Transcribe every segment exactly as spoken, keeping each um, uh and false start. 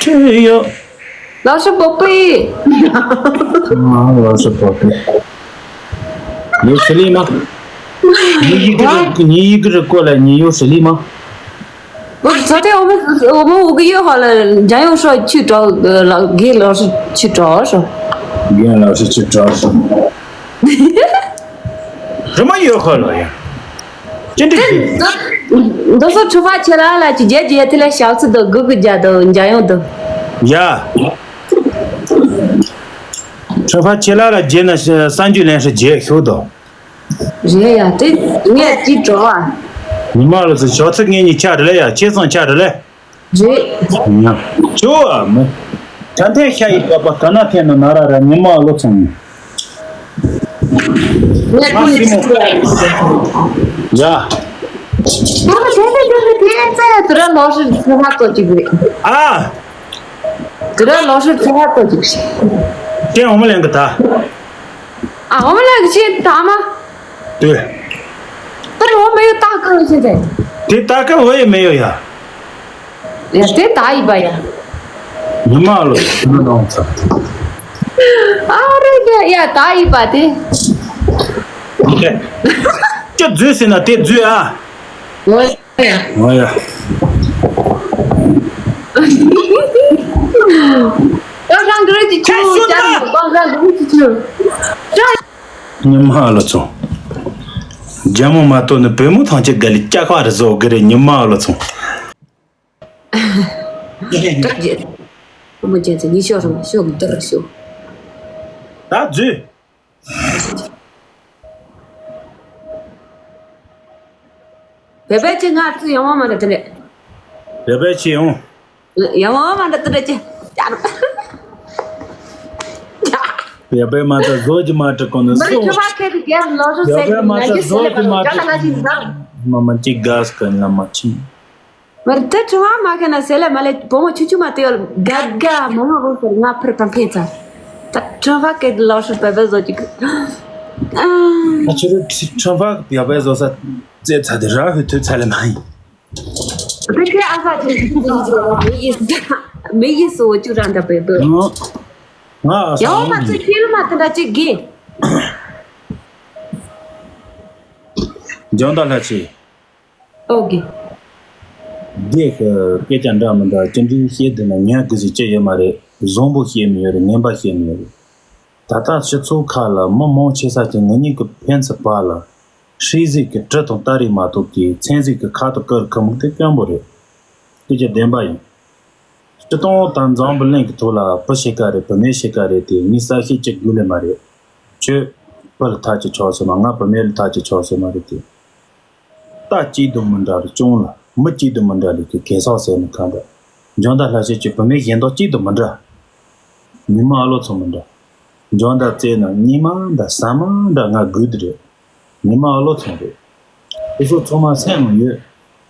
ཁྲིད་ཡོད། ལགས་སོ་པོ་པི། ཨ། ལགས་སོ་པོ་པི། ཉི་ཡིག་ཟི་ལི་མ། ཉི་ཡིག་གི་རི། ཉི་ཡིག་གི་རི་སྐོར་ལ་ཉི་ཡོད་ཟི་ལི་མ། ཨོ། ཚོ་དེ་འོ་མ་འོ་མ་འུ་གི་ཡོད་ཧ་ལ། འཇམ་དབྱངས་ཧྲོ་ཆུ་གྲོགས་ལ་རྒན་ལགས་སོ་ཆུ་གྲོགས་ཧྲོ། རྒན་ལགས་སོ་ཆུ་གྲོགས་ཧྲོ། རི་མ་ཡོད་ཧ་ལ་ཡ། ཅི་འདྲ་ཞིག་འདི་སོ་ཁྲི་ཕ་ཆེ་ལ་ལ་ཅི་རྒྱལ་རྒྱལ་དེ་ལ་ཞབས་སི་དང་གུ་གུ་རྒྱ་དང་འཇམ་དབྱངས་དང་། ཡ། ཁྲི་ཕ་ཆེ་ལ་ལ་རྒྱལ་ན་གསར་འགྱུར་ལེན་ཧྲི་རྒྱལ་ཤོག་དང་། རེད་ཡ། དེ་ངས་ཅི་བྲོ་བ། ཉི་མ་ལོ་ཚོ་ཞོགས་ཚིག་ངེད་གཉིས་ཆ་རེ་ལ་ཡ། ཆེ་ཚང་ཆ་རེ་ལ། རེད། ཉ། ཅོ་ཨ་མི། ད་ཐེངས་ཤ་ཡི་བཀབ་པ་ག་ན་ཐེན་ན་ན་ར་ར་ཉི་མ་ལོ་ཚང་། ངས་ཁོ་ཡི་ཚིག་ཡ། ད་ལོ་ཤི་ཚོ་ཧ་ཏོ་ཅིག་རེད། ཨ། དེ་ར་ལོ་ཤི་ཚོ་ཧ་ཏོ་ཅིག་རེད། དེ་འོ་མ་ལེན་གི་ད། ཨ། འོ་མ་ལེན་གི་ཆེ་ད་མ། ལྟོས། ད་འོ་མ་ཡོད་ད་ག་ཆེ་དེ། དེ་ད་ག་འོ་ཡོད་མེད་ཡོད་ཡ། ཡ་དེ་ད་ཡི་པ་ཡ། ཉི་མ་ལོ་ཉི་མ་ལོ་ཚ། ཨ་རེ་ཡ་ཡ་ད་ཡི་པ་དེ། ཁྱོད་རྫུས་ཟེར་ན་དེ་རྫུས་ཨ། འོ་ཡ། འོ་ཡ། ཨོ་རང་གི་རེད་ཅི་ཆུ་ཅང་ཨོ་རང་གི་རེད་ཅི་ཆུ། ཉི་མ་ལོ་ཚོ། རྒྱ་མོ་མ་གཏོགས་ནི་བོད་མོ་ཐང་ཆེ་ག་ལི་ལྕགས་ཁ་རི་བཟོ་གི་རེད། ཉི་མ་ལོ་ཚོ། བཀྲ་རྒྱལ། བུ་མོ་རྒྱལ་ཚེ་ཉི་ཤོག་རང་ཤོག་འདིར་ཤོག་ད་རྫུས། བེ་བེ་ཅི་ང་ཚོ་ཡང་བ་མ་འདྲ་དེ་རེད། བེ་བེ་ཅི་ཡང་། ཡང་བ་མ་འདྲ་དེ་རེད་ཅི། ཡ་བེ་མ་ད་བཟོ་གི་མ་འདྲ་གོ་ནི་མ་རེད། སོ་ཁྱོད་མ་ཁེ་དི་རྒྱལ་ལོ་རུ་ཡ་སེ་བེ་མ་ད་ང་ཡི་བཟོ་སེ་གི་མ་ལ་འདྲ་ཅག་ལ་ཅི་ཟ། མ་མ་ཅི་ག་སི་ག་ལ་མ་ཅི། མར་ཏི་ཁྲི་བ་མ་ཁ་ན་སེ་ལ་མ་ལེ་བུ་མོ་ཆུ་ཆུ་མ་ཏི་ཡོལ་ག་ག་མོ་མོ་རོ་སེ་ང་ཕར་པང་ཁེ་ཚ། ཏི་ཁྲི་བ་ཀེ་ལོ་ཤུ་པེ་པེ་བཟོ་ཅིག་ཨ། ཨ་ཆུ་རུ་ཁྲི་བ་ཡ་པེ་བཟོ་ས་ཙེ་ཚ་དི་ར་ཧུ་ཐུ་ཚ་ལེ་མ་ཡིན། ཏི་ཁེ་ཨ་ཁ་ཅིག་མི་ཡིས་མི་ཡིས་སོ་ཅུ་ར་འདྲ་པེ་པེ། ང་ཨ་ཡ་ས་བ་མ་ཙི་ཁེ་ལ་མ་ཏི་འདྲ་ཅིག་གི། འཇོན་ད་ལྷ་ཆེ། ཨོ་གི། འདི་སྐད་ཆ་འདྲ་མི་འདྲ་ཅི་འདྲའི་བཤད་བསྡད་ན་ཉན་དགོས་ཟེར་ཅི་ཡོད་མ་རེད། བཟང་པོ་བཤད་མི་ཡོད་རེད། ངན་པ་བཤད་མི་ཡོད་རེད། ད་ལྟ་སྤྱི་ཚོགས་ཁག་ལ་མི་མང་ཆེ་ས་ཅིག་ང་གཉིས་ཀྱི་ཕན་ཚུན་བར་ལ་ཧྲི་ཟིག་གི་གྲི་དང་སྟ་རེ་མ་གཏོགས་ཀྱི་མཚན་ཟིག་གི་ཁ་དང་དཀར་ཁ་མུག་དེ་དཀོན་པོ་རེད། སྐད་ཆ་བདེན་པ་ཡིན། སྤྱི་བཏང་དང་འཛམ་བུ་གླིང་གི་ཐོག་ལ་བུ་ཤེས་ཀ་རེད། བུད་མེད་ཤེས་ཀ་རེད་དེ་ངས་གསལ་བཤད་ཅིག་དགོས་ལེ་མ་རེད། ཁྱོད་བུ་ལ་ཐག་ཅིག་ཆོད་སོང་ན་ང་བུད་མེད་ལ་ཐག་ཅིག་ཆོད་སོང་མ་རེད་དེ། རྟ་གཅིག་དང་མི་འདྲ་རུ་ཅུང་ལ་མི་གཅིག་དང་མི་འདྲ་ལས་ཀྱི་གེ་སར་ཟེར་ནི་གང་འདྲ། འཇོན་ད་ལྷ་ཤེས་ཀྱི་བུད་མེད་གཞན་དག་གཅིག་དང་མི་འདྲ། ཉི་མ་ཨ་ལོ་ཚོ་མི་འདྲ། འཇོན་ད་བཙལ་ན་ཉི་མ་འདྲ་ཟ་མ་འདྲ་ང་དགོས་དེ་རེད། ཉི་མ་ཨ་ལོ་ཚོ་རེད། དེ་ཚོ་ཚང་མ་སེམས་ནང་ཡོད།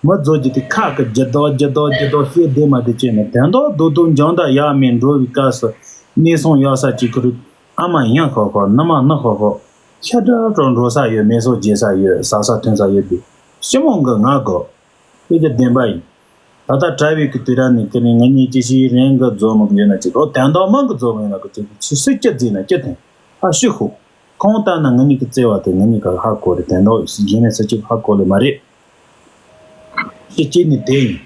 མི་རྫོགས་ཀྱི་དེ་ཁ་གི་ཇི་ལྡོག་ཇི་ལྡོག་ཇི་ལྡོག་བཤད་བསྡད་མ་དེ་བྱས་ན་དོན་དག་རྡོག་རྡོག་འཇོན་ད་ཡག་མེད་འགྲོ་བའི་སྐབས་སུ་གནས་སོང་ཡག་ས་གཅིག་ཁུ་རུ། ཨ་མ་ཡང་ཁོ་ཁོ་ནུ་མ་ནུ་ཁོ་ཁོ། ཤ་དྲག་དྲག་འགྲོ་ས་ཡོད། མེ་སོ་རྒྱས་ས་ཡོད། ཟ་ས་ཐོན་ས་ཡོད་པའི་སྤྱི་མོ་གི་ང་དགོ། དེ་གི་བདེན་པ་ཡིན། ད་ལྟ་གྲྭ་བའི་གི་དུས་རབས་ནས་ཁྱེད་ནས་ང་གཉིས་ཅི་ཞིག་རེན་གི་རྫོགས་མི་གི་ཡོད་ན་ཅིག་ཨོ་དན་རྟགས་མང་གི་རྫོགས་མི་ཡོད་ན་གི་ཅིག་ཆི་སྲིད་ཅི་རྫིས་ན་ཅི་ཐོན་ཧ་ཤི་ཧུ། ཁོང་ལྟར་ན་ང་གཉིས་ཀྱི་བརྩེ་བ་དེ་ང་གཉིས་ཀ་ཧ་གོ་རེད། དན་རྟགས་གཞན་ནས་ས་གཅིག་ཧ་གོ་ལེ་མ་རེད། ཤི་གཅིག་ནི་དེ་ཡིན།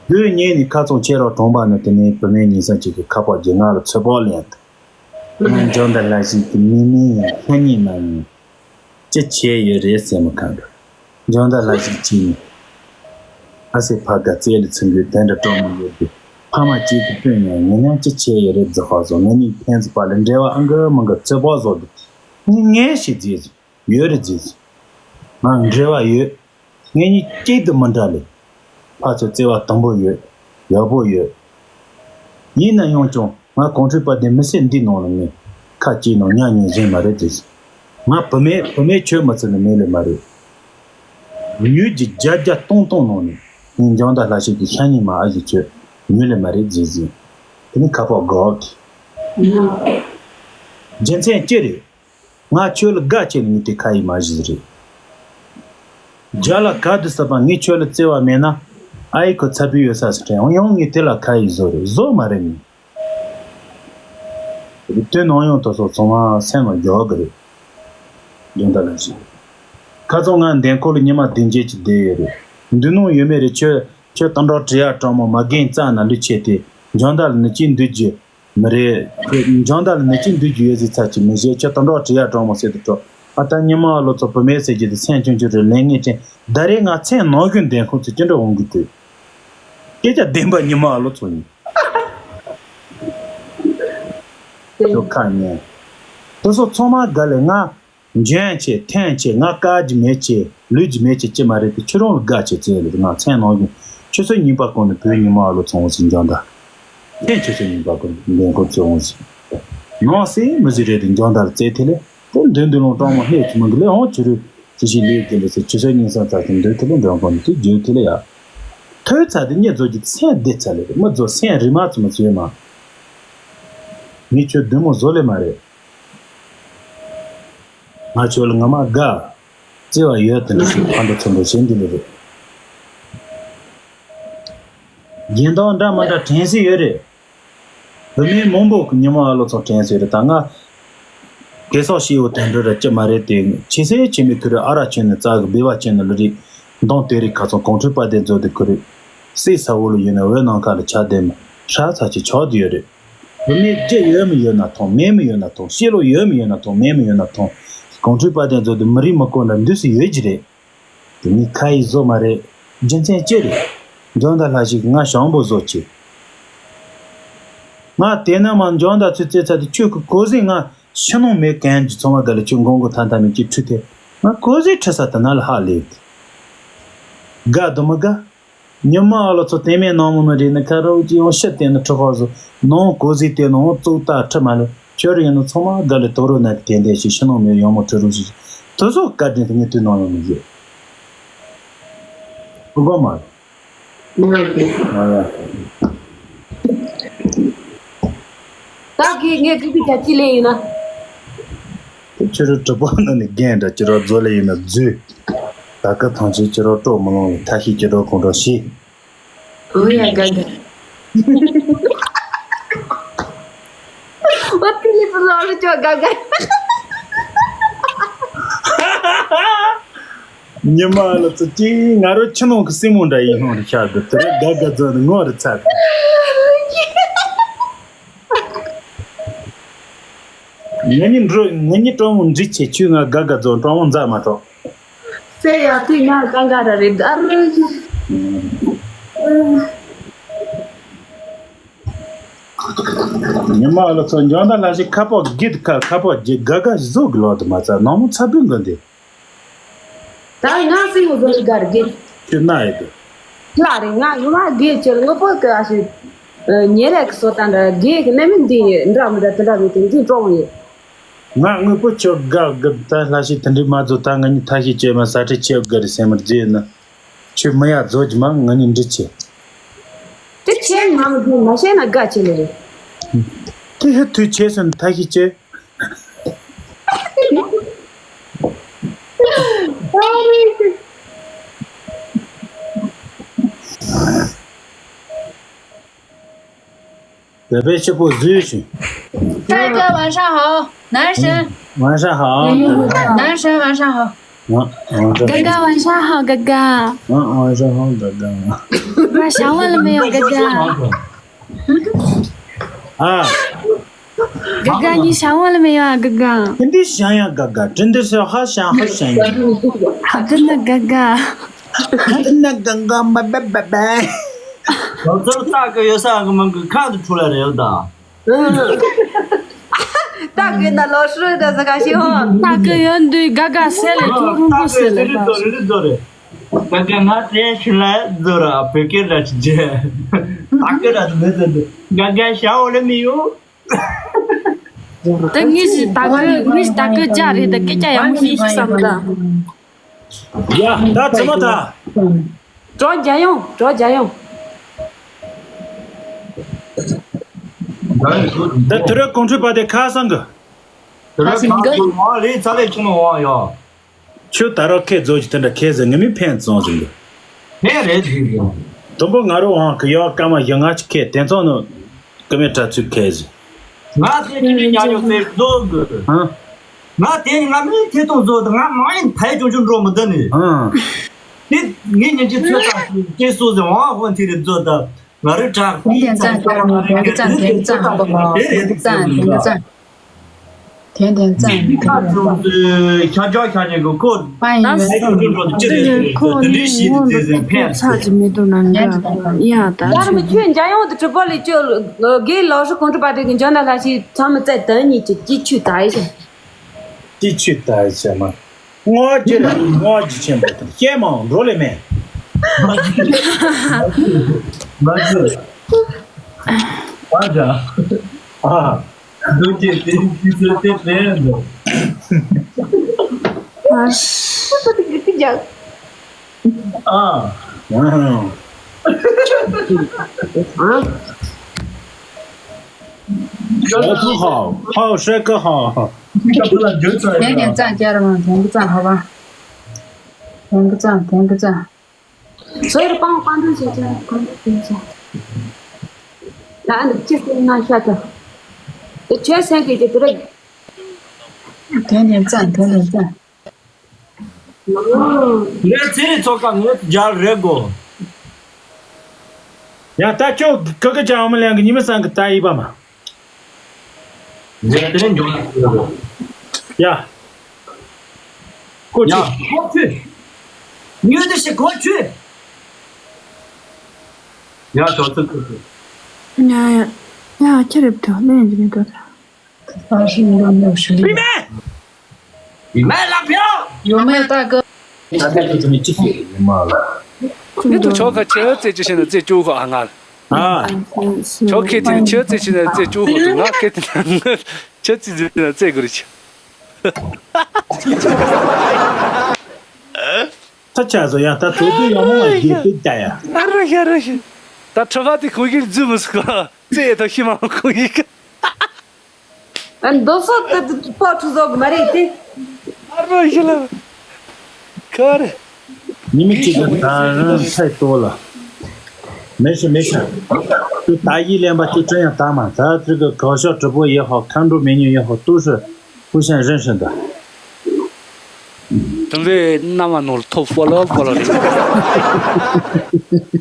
དུས་ཉིན་ནི་ཁ་ཚོང་ཆེ་རོགས་གྲོང་པ་ནི་དེ་ནས་བུད་མེད་ཉིན་སང་གཅིག་གི་ཁ་པར་གྱི་ང་ལ་ཚོད་དཔག་ལེན་ཏེ། ང་འཇོན་ད་ལྷ་ཞིག་གི་མི་མིན་ཡང་ཁ་ཉིན་མ་ཡིན། ཅི་བྱས་ཡོད་རེད་ཟེར་མི་གང་འདུག་འཇོན་ད་ལྷ་ཞིག་གཅིག་ནི། ཨ་སེ་ཕ་ག་རྩེ་ལ་ཚུན་གྱི་དེ་འདྲ་སྤྲོ་མི་ཡོད་དེ། ཕ་མ་གཅིག་གི་སྤུན་ཡང་ཉིན་ཡང་ཅི་བྱས་ཡོད་རེད་རྫི་ཧ་བཟོ། ང་གཉིས་ཕན་ཚུན་བར་ལ་འབྲེལ་བ་ཨང་གི་མང་གི་ཚོད་དཔག་བཟོ་དེ། ངས་ངས་ཞིག་རྫིས་ཡོད་རེད་རྫིས། ང་འབྲེལ་བ་ཡོད། ངེད་གཉིས་གཅིག་ཏུ་མི་འདྲ་ལེ། ཕར་ཚུར་བརྩེ་བ་དམ་པོ་ཡོད། ཡག་པོ་ཡོད། ཡིན་ན་ཡང་ཀྱང་ང་གོང་ཁྲོས་པ་དེ་མི་ཚེ་འདིའི་ནང་ལ་ངས་ཁ་གཅིག་ནང་ཉག་ཉིག་བཞིན་མ་རེད་ཟེར། ང་བུད་མེད་བུད་མེད་ཁྱོད་མི་ཚེ་ནི་མེད་ལེ་མ་རེད། ཡུལ་གྱི་བརྒྱ་བརྒྱ་སྟོང་སྟོང་ནང་ནས་ངས་འཇང་ད་ལྷ་ཞིག་གི་ཤ་ཉིན་མ་ཨ་ཞིག་ཁྱོད་ཉོས་ལེ་མ་རེད་ཟེར་ཟིན། དེ་ནི་ཁ་པར་སྒོག་གི། རྒྱུ་མཚན་ཅི་རེད། ང་ཁྱོད་ལ་དགའ་བྱས་ནས་ངས་དེ་ཁ་ཡིས་མ་བཞེས་རེད། རྒྱ་ལ་ག་དུས་ཟ་པ་ངས་ཁྱོད་ལ་བརྩེ་བ་མེད་ན། ཨ་ཡེ་ཁོ་ཚ་བུ་ཡོད་ས་ཟེར་དྲན་ཡང་ཡང་ངས་དེ་ལ་ཁ་ཡིས་བཟོ་རེད་བཟོ་མ་རེད་ངས། རིགས་དོན་ནང་ཡང་དོ་སོགས་ཚང་མ་སེམས་ལ་འཇོག་གི་རེད། འཇོན་ཐང་ལགས་ཤིག་ཁ་སང་ང་འདན་ཁོ་ལ་ཉི་མ་བདུན་བརྒྱད་ཅིག་བསྡད་ཡོད་རེད། འདི་ནང་ཡོད་མེད་རེད་ཁྱོད་ཁྱོད་སྟོན་གྲོགས་བྲི་ཡ་གྲོགས་མོ་མ་རྒན་རྩ་ན་ལུས་ཆེ་དེ་འཇོན་ཐང་ལ་ནི་ཅི་འདུས་རྒྱུ། མི་རེད། འཇང་ད་ལ་ནི་ཅི་འདུས་རྒྱུ་ཡོད་ཟེར་ཚར་གྱི་མི་ཞེས་ཁྱོད་དང་འགྲོགས་བྲིས་ཡ་གྲོགས་མོ་ཟེར་དུ་འགྲོ། ཨ་ད་ཉི་མ་ཨ་ལོ་ཚོ་བུ་མེད་ཟེར་གྱི་དེ་སེམས་ཆུང་ཆུང་རེད་ལན་ངེས་དྲན་ད་རེས་ང་སེམས་ནང་གི་འདན་ཁོང་ཚོ་ཅི་འདྲ་འོང་གི་དུས། སྐད་ཆ་བདེན་པ་ཉི་མ་ཨ་ལོ་ཚོ་ཡིན། ཁྱོད་ཁ་ཉན། དེ་ཚོ་ཚང་མ་དགའ་ལས་ང་། འཇོན་ཆེ་ཐན་ཆེ་ང་དཀའ་རྒྱུ་མེད་ཆེ་ལུས་རྒྱུ་མེད་ཆེ་ཅི་མ་རེད་དེ་ཁྱོད་རང་ལ་དགའ་ཆེ་ཙེ་ལེ་ང་མཚན་ནང་བཞིན་ཆུ་ཚོད་གཉིས་པ་གོང་ནས་བོད་ཉི་མ་ཨ་ལོ་ཚང་བ་ཟིན་ཀྱང་ད། ཐན་ཆུ་ཚོད་གཉིས་པ་གོང་ནས་འདན་ཁོ་ཚོ་འོང་ཟིན། ནང་སེ་མི་ཟི་རེད་དེ་འཇོན་དར་ཙེ་ཐེ་ལེ་དེ་འདོན་འདོན་ལོང་སྤྲང་མོ་ལྷས་ཆུ་མི་འདུག་ལེ་ཧོང་ཆུ་རུ་ཙི་ཞིག་ལས་དེ་ལེ་ཚེ་ཆུ་ཚོད་གཉིས་སང་ཙག་གི་འདོན་ཐེ་ལེ་འདོན་གོང་ནས་དེ་བརྗོད་ཐེ་ལེ་ཡ། ཐོས་ཚ་དེ་ཉེ་ཚོ་གི་སེམས་བདེ་ཚ་ལེ་མི་ཚོ་སེམས་རི་མ་ཚོ་མི་ཚོ་ཡོད་མ། ངས་ཁྱོད་བདུད་མོ་བཟོ་ལེ་མ་རེད། ང་ཁྱོད་ལ་ངོ་མ་དགའ། བརྩེ་བ་ཡོད་དེ་འདྲ་ཞིག་ཕ་འདྲ་ཚོ་འདྲ་བྱེད་འདི་ལ་རེད། རྒྱན་དང་འདྲ་མ་འདྲ་དྲན་སྲིད་ཡོད་རེད། བུད་མེད་མང་པོ་ཉི་མ་ཨ་ལོ་ཚོ་དྲན་སྲིད་རེད་ད་ང་། གེ་སོག་ཤི་བོ་དོན་འགྲོ་ར་ཅི་མ་རེད་དེ་ཆེ་སེ་ཆེ་མི་ཁུ་རེ་ཨ་ར་ཆེན་ནི་རྩ་གི་སྦེ་བ་ཆེན་ནི་ལུ་རིག་མདོང་དེ་རིག་ཁ་ཚོ་གོང་ཁྲི་པ་དེ་མཛོད་དེ་ཁུ་རེ། སྲིད་ས་བོ་ལུ་ཡོད་ན་འོད་ནམ་མཁའ་ལ་ཆ་ལྡན་མི་ཧྲ་ཚ་ཆེ་ཆོག་དེ་ཡོད་རེད། བུད་མེད་ལྕེ་ཡོད་མི་ཡོད་ན་མཐོང་མེད་མི་ཡོད་ན་མཐོང་ཤེས་ལོ་ཡོད་མི་ཡོད་ན་མཐོང་མེད་མི་ཡོད་ན་མཐོང་། གོང་ཁྲི་པ་དེ་མཛོད་དེ་མི་རིགས་མི་དཀོན་ལ་འདུས་སུ་ཡོད་ཀྱི་རེད། དེ་ནི་ཁ་ཡི་བཟོ་མ་རེད། རྒྱུ་མཚན་ཅི་རེད། འཇོན་ད་ལྷ་ཞིག་ང་ཞང་པོ་བཟོ་ཆེ། ང་དེ་ན་མ་འཇོན་ད་ཚུལ་རྩེ་ཚ་དེ་ཁྱོད་ཀྱི་གོ་ཟིན་ང་ཕྱི་ནང་མེད་གན་གྱི་ཚོང་བ་དགའ་ལ་ཁྱོད་མགོ་མགོ་ཐན་ཐན་མེད་ཀྱི་ཁྲུ་དེ་ང་གོ་ཟིན་ཁྲི་ས་དེ་ན་ལ་ཧ་ལས། དགའ་དུ་མི་དགའ། ཉི་མ་ཨ་ལོ་ཚོ་དེ་མེད་ནང་མོ་ནི་རེད་ནི་ཁ་རོག་ཅི་ཡང་ཤི་དེ་ནི་ཁྲི་ཁོག་བཟོ་ནང་གོ་ཟིན་དེ་ནང་བཙུགས་ད་ཁྲི་མ་ལས། ཁྱོད་རང་ཡིན་ན་ཚང་མ་དགའ་ལས་དོ་རུ་ན་དེ་འདས་ཤིག་ཕྱི་ནང་མེད་ཡོང་མོ་ཁྲི་རུ་ཞིག་དེ་ཚོ་བཀའ་དྲིན་དེ་ངས་དུས་ནང་ཡོང་མི་ཡོད། དགོ་མ་རེད། ད་གི་ངས་གི་གི་ད་ཅི་ལས་ཡིན་ན། ཁྱོད་རང་གྲུབ་པ་ནང་ནས་རྒན་འདྲ་ཁྱོད་རང་རྫོ་ལས་ཡིན་ན་རྫུས། ད་སྐབས་ཐང་ཆེན་ཁྱོད་རང་སྤྲོ་མི་ལོང་ལ་ཐ་ཤི་ཁྱོད་རང་གོང་གྲོང་ཤི། ཨོ་ཡ་དགའ་དགའ། ཨོ་ཏི་ལི་ཙི་ལོ་རི་ཅོ་དགའ་དགའ། ཉི་མ་ལ་ཙི་ཅི་ང་རོ་ཆུ་ནང་གི་སྲིན་མོ་འདྲ་ཡིན་ཧོང་རི་ཤ་དུ་དུ་རེ་དགའ་དགའ་ཛོ་ནི་ངོ་རི་ཚ། ང་ཉི་འགྲོ་ང་ཉི་གྲོང་མོ་འདྲི་ཆེ་ཆུ་ང་དགའ་དགའ་ཛོ་གྲོང་མོ་མཛའ་མ་གྲོགས། སེ་ཡ་ཏི་ང་གང་ག་ར་རེད་ཨ་རོ། ཉི་མ་ལ་ཚོ་འཇོན་ད་ལ་ཞིག་ཁ་པོ་གིད་ཁ་ཁ་པོ་གི་དགའ་དགའ་བཟོ་གི་ལོག་ཏུ་མ་ཚ་ནང་མོ་ཚ་བུན་གི་འདི། ད་ང་སེ་ཡོ་བཟོ་ལི་གར་གི། ཁྱོད་ན་ཡི་དུ། ལ་རེ་ང་ཡོ་ང་གི་ཁྱོད་ངོ་པོ་གི་ཨ་ཞིག་ཉེ་རེ་གི་སོ་ད་འདྲ་གི་གི་ནེ་མི་འདི་འདྲ་མི་འདྲ་དེ་འདྲ་མི་དེ་འདི་ཀྲོང་ཡོད། ང་དངོས་པོ་ཁྱོད་དགའ་དགའ་ད་ལྷ་ཞིག་དེ་འདྲའི་མ་བཟོ་ད་ང་གཉིས་ཐ་ཤི་བྱས་མ་ས་ཁྲི་ཆེ་དགའ་རེ་སེམས་མར་རྫས་ན། ཁྱོད་མི་ཡ་བཟོ་རྒྱུ་མ་ང་གཉིས་འདྲི་ཆེ། དེ་ཆེ་ང་གི་མ་ཤེས་ན་དགའ་ཆེ་ལེ། དེ་ཧི་ཐུ་ཆེ་སོན་ཐ་ཤི་ཆེ། བོད་པའི་སྤྱི་པོ་བཟོས་ཤིང་། 帅哥，晚上好。男神，晚上好。男神，晚上好。 ང་ང་ད། 哥哥，晚上好，哥哥。 ང་ང་ད་ཧང་ད་ད། 妈，想我了没有，哥哥？ ཨ། 哥哥，你想我了没有啊，哥哥？ ཁྱེད་འདི་ཤང་ཡང་དགའ་དགའ་དྲིན་འདི་སེ་ཧ་ཤང་ཧ་ཤང་ཡིན། 真的，哥哥。 ཧ་ན་དགའ་དགའ་མ་བེ་བེ་བེ། ང་ཚོར་ལྟ་གི་ཡོད་ས་གི་མང་གི་ཁ་དུ་འཁྲུ་ལ་རེད་ད། ལྟ་གི་ན་ལོ་ཧྲུལ་ད་ཟ་ག་ཤི་ཧོ། ལྟ་གི་ཡོད་འདུག་ག་ག་སེ་ལེ་ཐུག་རུང་པོ་སེ་ལེ་ད། རི་རི་རི་རི་རི་རི། ད་ག་ང་དེ་ཤི་ལ་རྫོ་ར་བོད་སྐད་ར་ཅི་ཇེ། ལྟ་གི་ར་མི་ཟེར་འདུག་ག་ག་ཤ་འོ་ལེ་མི་ཡོད། ད་ངས་ཞིག་ལྟ་གི་ངས་ཞིག་ལྟ་གི་རྒྱ་རེད་ད་སྐད་ཆ་ཡག་མོ་ཞིག་ཞིག་བསམ་ད། ཡ་ད་ཙི་མོ་ད། གྲོགས་རྒྱ་ཡོང་གྲོགས་རྒྱ་ཡོང་། ད་དུ་ར་གོང་ཁྲོས་པ་དེ་ཁ་སང་གི། དུ་ར་ཁ་སང་གི་ང་ལས་ཚ་ལས་ཆུང་མ་བ་ཡ། ཁྱོད་ད་རོགས་ཁེ་རྫོགས་ཀྱི་དེ་འདྲ་ཁེ་ཟེར་ངས་མི་ཕན་བཙོང་ཟིན་གི། ཕན་རེད་ཟིན་གི། དུམ་བུ་ང་རོ་འང་གི་ཡོག་སྐར་མ་བཞི་ལྔ་ཅིག་ཁེ་དེ་ཚོ་ནི་ཀི་མེད་དྲ་ཚུལ་ཁེ་ཟིན། ང་དེ་ནི་ཉ་ཡོག་ཟེར་བཟོ་དགོས། ཧང་། ང་དེ་ནི་ང་མི་ཐེ་ཐོང་བཟོ་དང་ང་མ་ཡིན་ཕའི་ཅུང་ཅུང་འགྲོ་མི་འདི་ནི། ཧང་། དེ་ངས་ཉན་གྱི་ཚོད་དང་ཀེ་སོ་ཟེར་ཝང་ཧོན་ཐེ་རེ་བཟོ་དང་ང་རི་དྲག་དེང་དེང་ཙང་ཀྱར་མ་དེང་གི་ཙང་དེང་གི་ཙང་ཧ་པ་མ་དེང་གི་ཙང་དེང་གི་ཙང་། དེང་དེང་ཙང་དེང་དེང་ཙང་། ཁ་ཚོན་ཚོས་ཤ་ཇོ་ཤ་ཉེ་གི་ཁོ། པ་ཡིན་ཡོད། ཁོ་ནི་ངོ་ལ་ཁོ་ཚ་ཅི་མི་འདུག་ན་འདྲ་ཡ་ད་ཡར་མི་ཁྱོད་འཇམ་དབྱངས་དུ་གྲུབ་པ་ལས་ཁྱོད་དགེ་ལགས་སུ་གོང་གྲུབ་པ་དེ་གི་འཇོན་ན་ལྷ་ཞིག་ཚང་མི་བཙལ་དོན་ཉིད་ཀྱི་ཅི་ཆུ་ད་ཡི་ཤ། ཅི་ཆུ་ད་ཡི་ཤ་མ། སྔོ་རྒྱུ་ར་སྔོ་རྒྱུ་ཆེན་པོ་དང་སྐྱེས་མང་འགྲོ་ལེ་མེད། མ་ཟེར། ཨ་ཇ། ཨ། འདུག་ཅེས་དེ་རིང་དུས་ཚོད་དེ་དྲན་འདུག་ཨ། ཨ། ཨ། ཨ། ཧའོ་ཧའོ་ཧའོ་ཧྲེ་ཀ་ཧའོ། དེ་ནས་ཙང་ཀྱར་མ་དེང་གི་ཙང་ཧ་བ། དེང་གི་ཙང་དེང་གི་ཙང་། ཟོས་རུ་པང་པང་དུ་བྱེད་ཅིང་གོམ་པ་དེང་ཙང་། ལ་ཨ་ནི་ཅི་སེ་ན་ཤ་ཚ། དེ་ཆོས་སེང་གི་ཅི་དུ་རེད། དེ་ནས་ཙང་དེ་ནས་ཙང་། ངས་ཚེ་རིང་ཚོ་ཀ་ངས་རྒྱལ་རེད་གོ། ཡ་ད་ཁྱོད་ཀི་ཀི་ཅང་ཨ་མ་ལན་གི་ཉི་མ་སང་གི་ད་ཡིན་པ་མ། ངས་དེ་རིང་འཇོག་ན་ཡ། ཀོ་ཆུ། ཡ་ཀོ་ཆུ། ཉོས་དེ་ཞིག་ཀོ་ཆུ། ཡ་ཞོག་ཚུལ་ཀོ་ཆུ། ཡ་ཡ་ཡ་ཁྱེད་རེད་དོ་ལན་འདི་ནས་དོ། ཨ་ཤི་མི་རོ་མི་ཤི་ལི། བི་མེ། བི་མེ་ལ་ཕྱོགས། ཡོ་མེ་ད་ག་ད་ལྟ་ཁྱེད་ཚོ་ནི་ཅི་ཞིག་ཡིན་མ་ལ། ངས་དུ་ཆོག་ཁ་ཆེ་བ་རྩེ་ཅི་ཤེས་ན་རྩེ་བཅུག་ཁོ་ཨ་ང་། ཨ། ཆོག་ཁེ་དེ་ནི་ཆེ་བ་རྩེ་ཤེས་ན་རྩེ་བཅུག་ཁོ་དུ་ང་ཁེ་དེ་ན་ཆེ་རྩེ་ཟེར་ན་རྩེ་དགོས་རེད་ཆེ། ད་ཆ་བཟོ་ཡང་ད་དོ་དུ་ཡང་མོ་བ་རྒྱལ་དུ་ད་ཡ། ཨ་ར་ཤ་ར་ཤ། ད་ཁྲ་བ་དེ་ཁོ་གིས་འཛུལ་མི་སྲིད་ག་རྩེ་ད་ཤི་མ་ཁོ་གིས་ག་ཨ་འདོད་སོ་དེ་དེ་ཕོ་ཁྲུ་ཟོག་མ་རེད་དེ། ཨ་རོ་ཡི་ལ། ཁ་རེ། ཉི་མ་གཅིག་གི་ད་རང་ཚད་ཏོ་ལ། མེ་ཤི་མེ་ཤི། དུ་ད་ཡི་ལེན་པ་དུ་ཅན་ཡང་ད་མ་ད་ཚུལ་གི་གོ་ཤོག་གྲུ་པོ་ཡི་ཧོ་ཁ་འགྲོ་མེ་ཉུ་ཡི་ཧོ་ཏུ་ཧྲི་ཧུ་ཤན་རིན་ཧྲི་ད། དུམ་བུའི་མནའ་མ་ནོར་ཐོབ་ཧྥོ་ལོ་ཧྥོ་ལོ་རེད།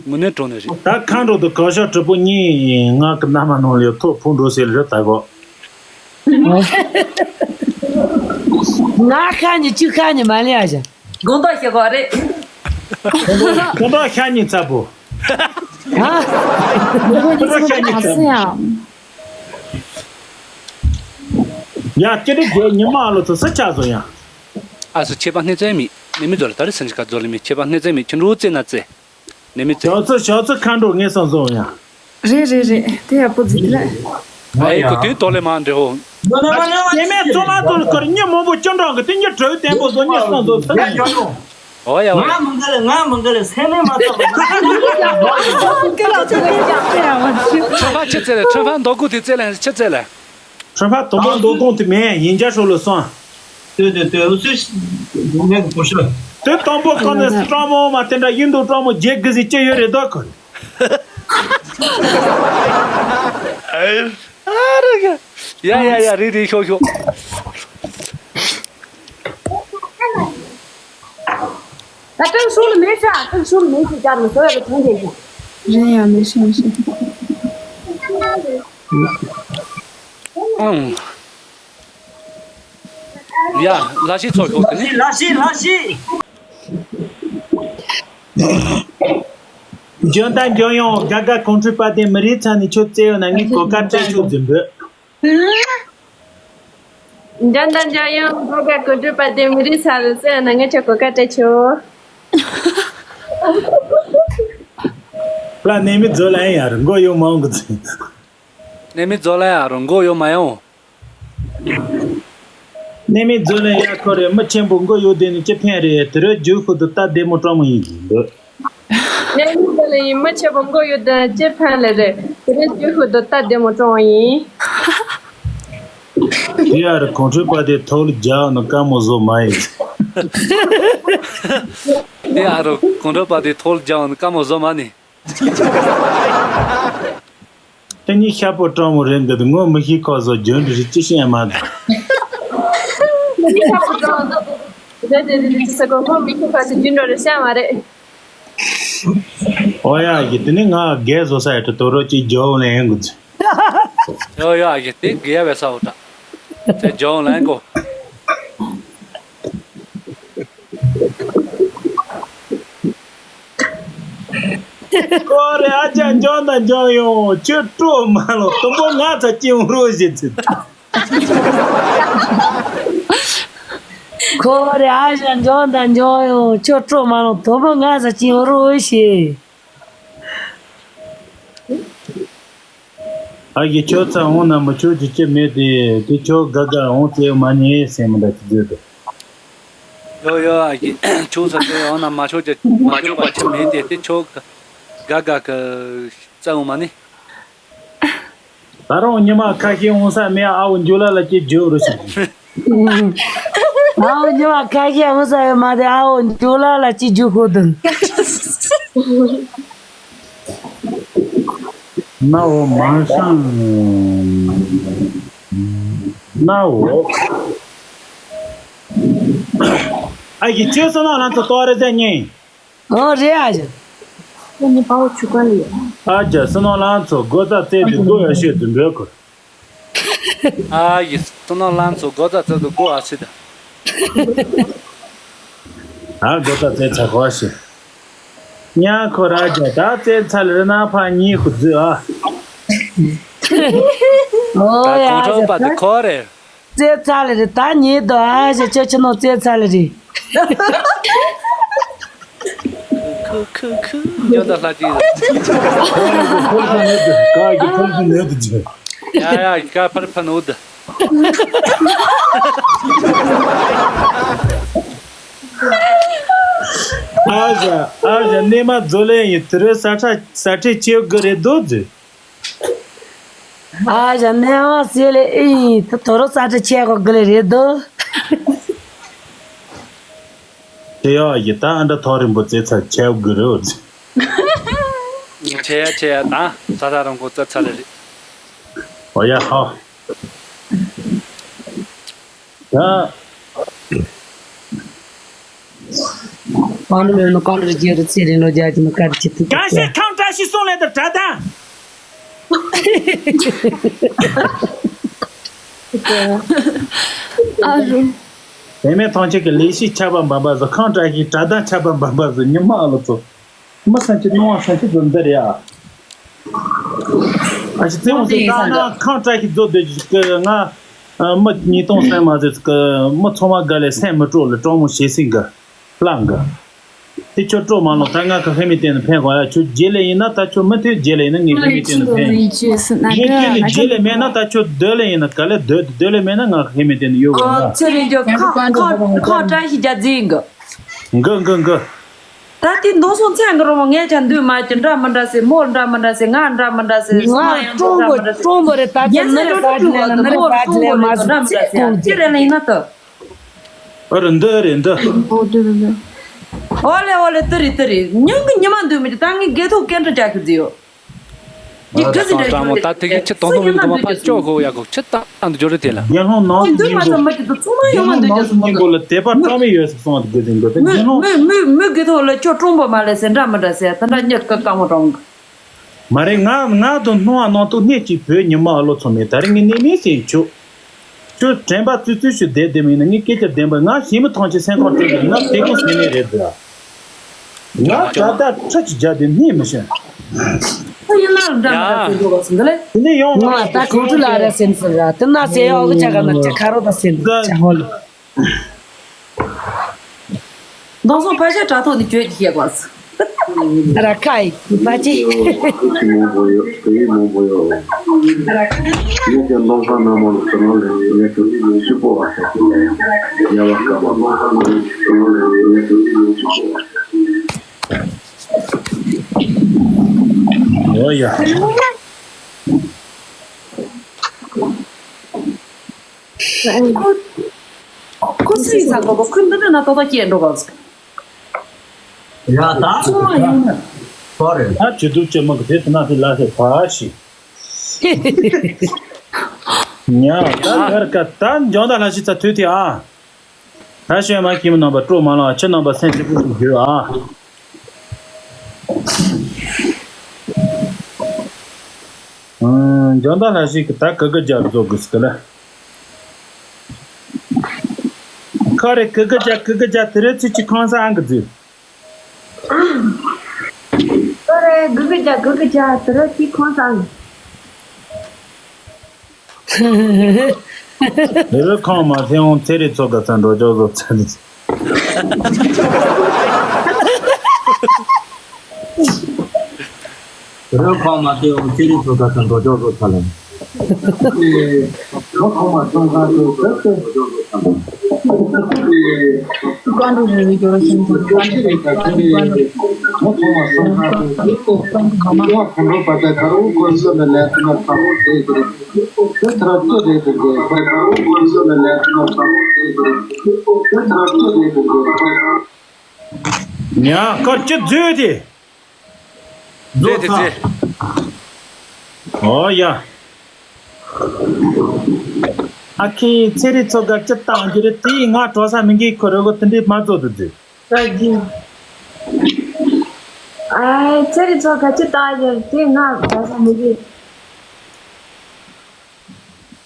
དངོས་གནས་གྲོང་ནས་རེད། ད་ཁ་འགྲོ་དུ་གོ་ཤོག་གྲུ་པོ་གཉིས་ང་གི་མནའ་མ་ནོར་ཡོད་ཐོབ་ཕུང་འགྲོ་ཟེར་རེད་ད་གོ། ང་ཁ་ཉི་ཆུ་ཁ་ཉི་མ་ལེ་ཨ་ཞང་། དགོང་དག་ཞེ་གོ་རེད། དགོང་དག་ཤ་ཉི་ཚ་པོ། ཧ། དགོང་དག་ཤ་ཉི་ཚ་པོ། ཡ་སྐྱེ་འདི་རྒྱལ་ཉི་མ་ཨ་ལོ་ཚོ་ས་ཆ་བཟོ་ཡ། ཨ་སུ་ཁྱེད་པ་སྣེ་ཚན་མི་ནི་མི་ཛོ་ལ་ད་རེ་སན་ཅི་ཀ་ཛོ་ལི་མི་ཁྱེད་པ་སྣེ་ཚན་མི་ཁྱེད་འགྲོ་ཙེ་ན་ཙེ། ནི་མི་ཙེ། ཞོག་ཚོ་ཞོག་ཚོ་ཁ་འགྲོ་ངེས་སང་བཟོ་ཡ། རེད་རེད་རེད་དེ་ཡག་པོ་ཟིག་རེད། ཨ་ཡེ་ཁོ་དུས་ཏོ་ལེ་མ་འདྲེ་ཧོ། དེ་མེད་ཚོ་མ་ཚོ་ལ་ཁར་ཉི་མོ་པོ་ཅོ་འདྲ་གི་དེ་ཉི་གྲོས་བརྟན་པོ་བཟོ་ཉི་སང་བཟོ་ཚོ་ལ་ཡོད་ནོ། ཨོ་ཡ་ཨོ་ཡ། ང་མི་འགལ་ང་མི་འགལ་སེམས་ནས་མ་ཚོགས། ཁྲོན་ཕ་ཆི་ཙེ་ལེ་ཁྲོན་ཕ་མདོ་ཀུ་དེ་ཙེ་ལེ་ཆི་ཙེ་ལེ། ཁྲོན་ཕ་དུམ་བུ་མདོ་ཀུང་དེ་མེད་ཡིན་རྒྱ་ཧྲོ་ལོ་སོང་། ཏོ་ཏོ་ཏོ་སུ་ནས་གོ་ཤོ། དེ་དང་པོ་ཁོ་ནས་སྤྲང་མོ་མ་དེ་འདྲ་ཡིན་འདུག་སྤྲང་མོ་རྒྱལ་གི་ཟིག་ཅི་ཡོད་རེད་དོ་ཁོ། ཨ་ར་ག་ཡ་ཡ་ཡ་རེད་རེད་ཤོག་ཤོག་ད་ཀན་སུལ་མེད་ཤག་ཀན་སུལ་མེད་ཤག་ཅག་མི་སོ་ཡ་གི་ཐོན་རེད་ཤག་རེད་ཡ་མེད་ཤག་མེད་ཤག་ཨང་། ཡ། ལ་ཤི་ཚོ་ཤོག་དེ་ནི། ལ་ཤི་ལ་ཤི། འཇོན་ད་འཇོན་ཡོང་དགའ་དགའ་གོང་ཁྲོས་པ་དེ་མི་རིགས་ཚང་ནས་ཁྱོད་བཙལ་ཡོད་ན་ངས་གོ་སྐབས་སྤྲད་ཆོག་རྫུན་འབོད། འཇོན་ད་འཇོན་ཡོང་དགའ་དགའ་གོང་ཁྲོས་པ་དེ་མི་རིགས་ཚང་ནས་བཙལ་ཡོད་ན་ངས་ཁྱོད་གོ་སྐབས་སྤྲད་ཆོག་ལ་ནས་མི་རྫོ་ལ་ཡང་ཡར་མགོ་ཡོང་མ་འོང་གི་ཚིག་ནས་མི་རྫོ་ལ་ཡར་མགོ་ཡོང་མ་ཡོང་། ནས་མི་རྫོ་ལ་ཡར་ཁོ་རེ་མི་ཆེན་པོ་མགོ་ཡོད་དེ་ནི་ཅི་ཕན་རེད་དེ་རེད་རྒྱུ་ཁུ་དུ་ལྟ་བདེ་མོ་སྤྲང་མོ་ཡིན་གྱི་འདོད། ནས་མི་རྫོ་ལ་ཡིན་མི་ཆེན་པོ་མགོ་ཡོད་དེ་ཅི་ཕན་ལེ་རེད་དེ་རེད་རྒྱུ་ཁུ་དུ་ལྟ་བདེ་མོ་སྤྲང་བ་ཡིན། དེ་ཡར་གོང་ཁྲོས་པ་དེ་ཐོག་ལ་རྒྱག་ནི་དཀའ་མོ་བཟོ་མ་ཡིན། དེ་ཡར་གོང་ཁྲོས་པ་དེ་ཐོག་ལ་རྒྱག་ནི་དཀའ་མོ་བཟོ་མ་ནི། དེ་གཉིས་ཤ་པོ་སྤྲང་མོ་རེད་འདུག་ངོ་མི་ཤེས་ཁོ་ཚོ་རྒྱུན་དུ་རིགས་ཅི་ཤེས་མ་འདུག་ཨོ་ཡ་གི་དེ་ནི་ང་རྒས་བཟོ་ས་ཡ་དུ་དོ་རོ་ཅིག་རྒྱོབ་ལེན་གི་ཡོད། ཡོ་ཡོ་ཨ་ཞེ་དེ་དགེ་ཡ་བའི་ས་འོ་ད། དེ་ཇོང་ལན་གོ། ཁོ་རེ་ཨ་ཅག་འཇོང་དང་འཇོང་ཡོང་ཁྱོད་སྤྲོ་མ་ལོ་དུམ་བུ་ང་ཚ་ཅིང་རོ་ཞེས་ཚིག་ཁོ་རེ་ཨ་ཅག་འཇོང་དང་འཇོང་ཡོང་ཁྱོད་སྤྲོ་མ་ལོ་དུམ་བུ་ང་ཚ་ཅིང་རོ་ཞེས། ཨ་ཡེ་ཁྱོད་ཚ་འོང་ན་མི་ཆོག་རྒྱུ་ཅི་མེད་དེ་དེ་ཁྱོད་དགའ་དགའ་འོང་ཙེ་མ་ཉེས་སེམས་མི་འདྲ་ཅི་མཛད་དོ། ཡོ་ཡོ་ཨ་ཡེ་ཁྱོད་ཚ་ཚེ་འོང་ན་མ་ཆོག་རྒྱུ་མ་ཆོག་པ་ཅི་མེད་དེ་དེ་ཁྱོད་དགའ་དགའ་གི་རྩ་འོང་མ་ནི། ད་རུང་ཉི་མ་ཁ་ཤས་འོང་ས་མེད་ཨ་བོ་འཇུ་ལ་ལ་ཅི་བརྗོད་རུ་ཞིག་ཨ་བོ་ཉི་མ་ཁ་ཤས་འོང་ས་ཡོད་མ་དེ་ཨ་བོ་འཇུ་ལ་ལ་ཅི་བརྗོད་ཁོ་དང་། ནའོ་མ་ཧྲང་། ནའོ། ཨ་ཡི་ཁྱོད་སོ་ན་ལང་ཚོ་ཏོ་རེ་ཟེ་ཉེ། ཨོ་རེད་ཨ་ཞང་། ཁྱོད་ནི་དཔའ་བོ་ཆུ་ཁ་ལ་ཡོད། ཨ་ཅག་སོ་ན་ལང་ཚོ་སྒོ་རྩ་བཙལ་དུས་སྒོ་ཡ་ཤོད་དུ་འབོད་ཁོ། ཨ་ཡི་སོ་ན་ལང་ཚོ་སྒོ་རྩ་བཙལ་དུས་སྒོ་ཨ་སི་ད། ཨ་སྒོ་རྩ་བཙལ་ཚ་ཁོ་ཨ་ཤི། ཉ་ཁོ་ར་ཇ་ད་བཙན་ཚ་ལེ་རེ་ན་ཕ་ཉི་ཁུ་རྫི་ཨ། ཨོ་ད་ཡ་གོང་ཁྲོ་པ་དེ་ཁོ་རེད། བཙན་ཚ་ལེ་རེ་ད་ཉི་དོ་ཨ་ཞེ་ཁྱོད་ཁྱོད་ནོ་བཙན་ཚ་ལེ་རེ། ཁུ་ཁུ་ཁུ་ཁུ་ཉོ་ད་ལྷ་ཅིག་རེད། ཀ་གི་ཕུལ་གི་ནད་དུ་ཇི། ཡ་ཡ་ཀ་ཕར་ཕ་ནོ་ད། ཨ་ཞ་ཨ་ཞ་གནས་མ་རྫོ་ལེ་ཡི་དུ་རེ་ས་ཁྲ་ས་ཁྲའི་ཆེའུ་གི་རེད་དོ་ཟེར། ཨ་ཞ་གནས་མ་སེ་ལེ་ཨི་ཡི་དུ་དོ་རོ་ས་ཁྲ་ཆེ་གོ་གི་ལེ་རེད་དོ། དེ་ཡོ་ཡི་ད་ཨ་འདྲ་ཐོ་རིང་པོ་ཙེ་ཚ་ཆེའུ་གི་རེད་ཟེར། ཆེ་ཡ་ཆེ་ཡ་ད་ས་ད་རང་གོ་ཙེ་ཚ་ལེ་རེད། ཨོ་ཡ་ཧོ། ད། ཀང་ལོ་ལོ་ཀང་ལོ་རྒྱལ་རུ་ཚེ་རིང་ལོ་རྒྱལ་གྱི་མི་དཀར་གྱི་ཐུག་གང་ཤེས་ཁང་བཀྲ་ཤིས་སོང་ལས་དར་གྲ་དང་། ཨ་རུ། བུད་མེད་ཐམས་ཅད་ཀྱི་ལས་ཤིག་ཆར་པ་འབབ་པ་བཟོ་ཁང་བཀྲ་ཤིས་གྲ་དང་ཆར་པ་འབབ་པ་བཟོ་ཉི་མ་ཨ་ལོ་ཚོ། མི་སེམས་ཀྱི་སྣང་བ་སེམས་ཀྱི་འཛིན་འདིར་ཡ། ཨ་ཅེ་བཙན་བོ་ཟེར་ད་ན་ཁང་བཀྲ་ཤིས་རྫོགས་སྡོད་ཀྱི་ང་མི་ཉིས་སྟོང་སེམས་མ་ཟེར་གི་མི་ཚང་མ་དགའ་ལས་སེམས་མི་སྤྲོ་ལ་སྤྲང་མོ་བྱེད་སྲིད་གི་ལངས་གི་དེ་ཁྱོད་སྤྲོ་མ་ལོང་ད་ང་གི་ཧེ་མི་བསྟན་ནས་ཕན་གོ་ཡ་ཁྱོད་རྗེས་ལས་ཡིན་ན་ད་ཁྱོད་མི་ཐོས་རྗེས་ལས་ཡིན་ན་ངས་ཧེ་མི་བསྟན་ནས་ཕན་ཡིན། ངས་ཁྱོད་ལ་རྗེས་ལས་མེད་ན་ད་ཁྱོད་སྡོད་ལས་ཡིན་ན་ག་ལས་སྡོད་སྡོད་ལས་མེད་ན་ང་གི་ཧེ་མི་བསྟན་ནས་ཡོད་གི་ཨོ་ང་ཚེ་རིང་ཁྱོད་ཁ་ཁ་ཁ་བཀྲ་ཤིས་རྒྱ་འཛིན་གི་འགི་འགི་འགི། ད་དེ་མདོ་སོང་ཚན་གི་རོ་མོ་ངས་ཀྱང་འདུས་མ་ཀྱི་འདྲ་མི་འདྲ་ཟེར་མོ་འདྲ་མི་འདྲ་ཟེར་ང་འདྲ་མི་འདྲ་ཟེར་ང་སྤྲོང་པོ་སྤྲོང་པོ་རེད་ད་ཚོ་མི་རེ་ཟ་གི་ལེ་ན་མི་རེ་ཟ་གི་ལེ་མ་ཟེར་ཚེ་ཁོང་ཅི་རེད་ལེ་ཡིན་ན་ད། ཨ་རེད་འདི་རེད་འདི། ཨོ་དེ་རེད་འདི། ཨོ་ལེ་ཨོ་ལེ་དེ་རེད་དེ་རེད་ཉིན་གི་ཉི་མ་འདུས་མི་ཀྱི་ད་ངས་དགེ་ཐོག་སྐད་འཕྲིན་རྒྱག་གི་འདི་ཡོད། འདི་ག་ཟིག་རེད་ཀྲང་མོ་ད་དེ་གི་ཁྱི་དོང་ཐོང་མི་འདུག་མ་ཕ་ཅོ་ཧོ་ཡ་གོ་ཁྱི་ད་འདི་ཇོ་རེད་དེ་ལ། དགེ་སློང་ནང་དུ་སྙིང་པོ། དགེ་སློང་ནང་དུ་སྙིང་པོ་ལ་དད་པ་བཀྲ་མི་ཡོད་ཟེར་སོང་བ་དགེ་ཟིན་དགོས་ད་དགེ་སློང་། མི་མི་མི་དགེ་ཐོག་ལ་ཁྱོད་སྤྲང་པོ་མ་ལས་ཟེར་འདྲ་མི་འདྲ་ཟེར་ད་འདྲ་གཉིད་ཀ་ཀ་མོ་གྲོང་གི། མ་རེད་ང་ང་དང་སྣང་བ་ནང་དུ་གནས་གཅིག་བོད་ཉི་མ་ཨ་ལོ་ཚོ་མེད་ད་རེད་ངས་གནས་མེད་ཟེར་ཆོག་ཁྱོད་དྲན་པ་རྩུབ་རྩུབ་ཞིག་བསྡད་བསྡད་མིན་ན་ངས་སྐད་ཆ་བདེན་པ་ང་ཞེ་མི་ཐང་ཆེ་སེམས་ཁམས་སྤྲོད་ཀྱི་ང་དེ་ཀུན་ཟེར་ནས་རེད་ཟེར། ང་ད་ལྟ་ཁྲི་ཅིག་བརྒྱབ་དེ་གནས་མི་ཤེས། ཁོ་ཡིན་ན་འདྲ་མི་འདྲ་ཟེར་འགྲོ་བ་ཟིན་གི་ལེ། དེ་ནས་ཡོང་ང་ད་གོང་ཚུལ་ལ་ར་སེམས་ཟེར་ར་དེ་ན་ཟེར་ཡོག་གི་ཆ་ག་ན་ཆ་ཁ་རོ་ད་སེམས་ཆ་ཧོ་ལ། མདོང་སོང་ཕལ་ཆེར་དྲ་ཐོག་ནས་བརྗོད་ཀྱི་བཤད་དགོས། ར་ཁ་ཡི་ཕ་ཅི། ཆེ་མང་པོ་ཡོད་དེ་མང་པོ་ཡོད། ངས་ཀྱང་མདོང་སོང་ན་མོ་ལ་ཚོ་ནང་ལས་ངས་ཀྱང་ཤི་པོ་བ་ཤ་ཤི་ལ་ཡ་ཡ་བ་ཀ་བ་མ་ཧ་ལ་ཡ་ཚོ་ནང་ལས་ངས་ཀྱང་ཤི་པོ་བ་ཤ་ཤི་ལ་ཡ། ཨོ་ཡ། ཁོ་ཁོ་སུ་ཡིན་ས་གོ་གོ་ཁོ་འདི་འདྲ་ན་ཏོག་ཏོག་སྐྱེས་འགྲོ་གོ། ཡ་ད་ཚོང་མ་ཡིན་ན། ཚོ་རེད། ད་ཇུས་གཏོགས་ཅན་མ་གི་དེ་དེ་ན་དེ་ལ་ཧེ་ཕ་ཤི། ཉ་ད་གར་ཀ་ད་འཇོན་ད་ལ་ཤི་ཚ་ཐུ་ཐི་ཨ། ད་ཤོད་མ་ཁྱིམ་རྣམ་པ་སྤྲོ་མ་ལ་ཁྱི་རྣམ་པ་སེམས་ཅི་པུ་ཞིག་ཡོད་ཨ། འཇོན་ད་ལ་ཤི་གི་ད་ཀི་ཀི་ཇ་རུ་ཚོ་གི་སི་ཀི་ལ། ཁ་རེ་ཀི་ཀི་ཇ་ཀི་ཀི་ཇ་དེ་རེ་ཚི་ཅི་ཁང་ས་ཨང་གི་ཛི། ཨ་རེ་གུ་གུ་ཇ་གུ་གུ་ཇ་དུ་ར་ཅི་ཁོང་སང་། ལེ་ལོ་ཁང་མ་ཐེ་འོང་ཚེ་རི་ཚོ་ག་ཚ་འགྲོ་ཅོག་བཟོ་ཚ་ནི། ལེ་ལོ་ཁང་མ་ཐེ་འོང་ཚེ་རི་ཚོ་ག་ཚ་འགྲོ་ཅོག་བཟོ་ཚ་ལ། ཉ་ཀར་ཅི་བཟོས་ཏེ། རྫོགས་ཚར། ཨོ་ཡ། ཨ་ཁེ་ཚེ་རིང་ཚོ་ག་ཅི་བཏང་རྒྱུ་རེད་དེ་ང་གྲོ་ས་མི་འགའི་ཁོ་རེ་གོ་དེ་འདྲའི་མ་བཟོ་དུ་ཟེར། ར་གི། ཨ་ཚེ་རིང་ཚོ་ག་ཅི་བཏང་རྒྱུ་རེད་དེ་ང་གྲོ་ས་མི་འགའི།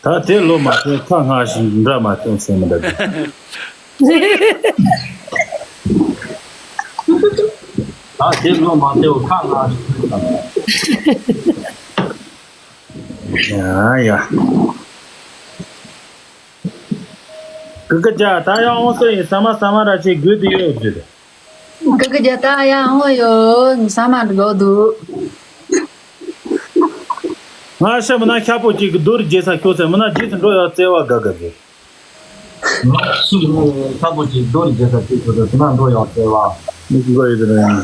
ད་དེ་ལོ་མ་ཐོན་ཁ་སྔ་ཞིག་འདྲ་མ་ཐོན་སེམས་མི་འདྲ་གི། ད་དེ་ལོ་མ་ཐོན་ཁ་སྔ་ཞིག་ཐོན་ཙམ། ཡ་ཡ། ཀི་ཀི་ཅག་ད་ཡང་འོང་སོ་ཡིན་ས་མ་ས་མ་ར་ཆེ་དགོས་དུ་ཡོད་རྒྱུ་རེད། ཀི་ཀི་ཅག་ད་ཡང་འོང་ཡོད་ས་མ་འགྲོ་འདུག་ང་ཤ་མི་ན་ཤ་པོ་གཅིག་གི་རྡོ་རི་རྗེས་ས་ཤོག་ཚེ་མི་ན་རྗེས་སུ་འགྲོ་ཡག་བརྩེ་བ་དགའ་དགའ་གི། ང་ཤི་མི་ན་ཤ་པོ་གཅིག་རྡོ་རི་རྗེས་ས་ཤོག་ཚེ་དེ་ན་འགྲོ་ཡག་བརྩེ་བ། མི་གི་གོ་ཡོད་དེ་ན་ཡང་།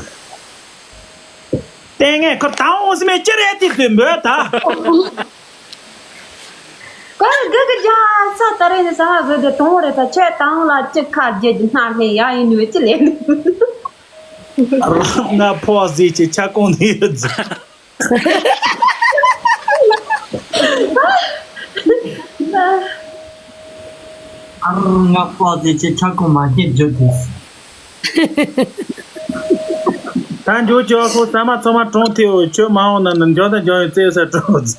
ལྟས་ངན་ཁོ་དང་འོང་སི་མེད་ཅི་རེད་དེ་དུས་འབོད་ད། ཀར་གི་གི་རྒྱ་ས་ད་རེ་ནི་ས་ཧ་བཟོས་ཏེ་དོང་རེ་ད་ཆེ་དང་ལ་ཅི་ཁ་རྒྱལ་གྱི་སྣ་སྨན་ཡ་ཡིན་ནི་ཅི་ལེན། རང་ང་ཕོ་ཟིག་ཅེ་ཆ་ཀོང་ནི་ཡོད་ཟེར། ཨ་རོ་ང་ཕོ་ཟིག་ཅེ་ཆ་ཀོང་མ་ཁྱེད་འཇོག་གི། ད་འཇོག་ཅོག་ཁོ་ས་མ་ཚོ་མ་གྲོང་ཐེའོ་ཁྱོད་མ་འོང་ན་ནི་འཇོག་ད་འཇོག་ཡོད་ཙེ་ས་གྲོགས།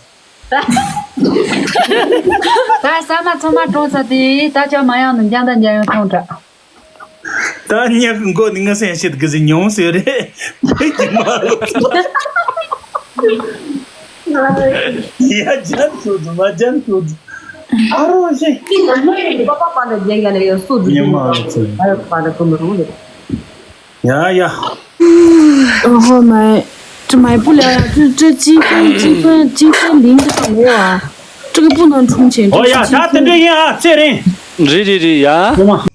ད་ས་མ་ཚང་མ་གྲོངས་ཚར་ཏེ་ད་ཅག་མ་ཡང་ནི་འཇང་ད་འཇང་ཡང་གྲོངས་འདྲ། ད་ཉག་གི་མགོ་ནི་ངི་སེང་ཤེད་གི་ཟི་ཉུང་ཟེར་རེད། མི་གི་མ་ལོ་ཚོ། ཡ་ཇན་ཤོད་དུ་མ་ཇན་ཤོད་དུ། ཨ་རོ་ཞེ། ཉི་མ་ལོ་ཚོ། ཡ་ཡ། 然后买，这买不了呀，这这积分积分积分零的没有啊，这个不能充钱。 ཨོ་ཡ་ད་དེ་འདྲ་ཡིན་ཨ་ཚེ་རིང་། རེད་རེད་རེད་ཡ། ཨོ་མ་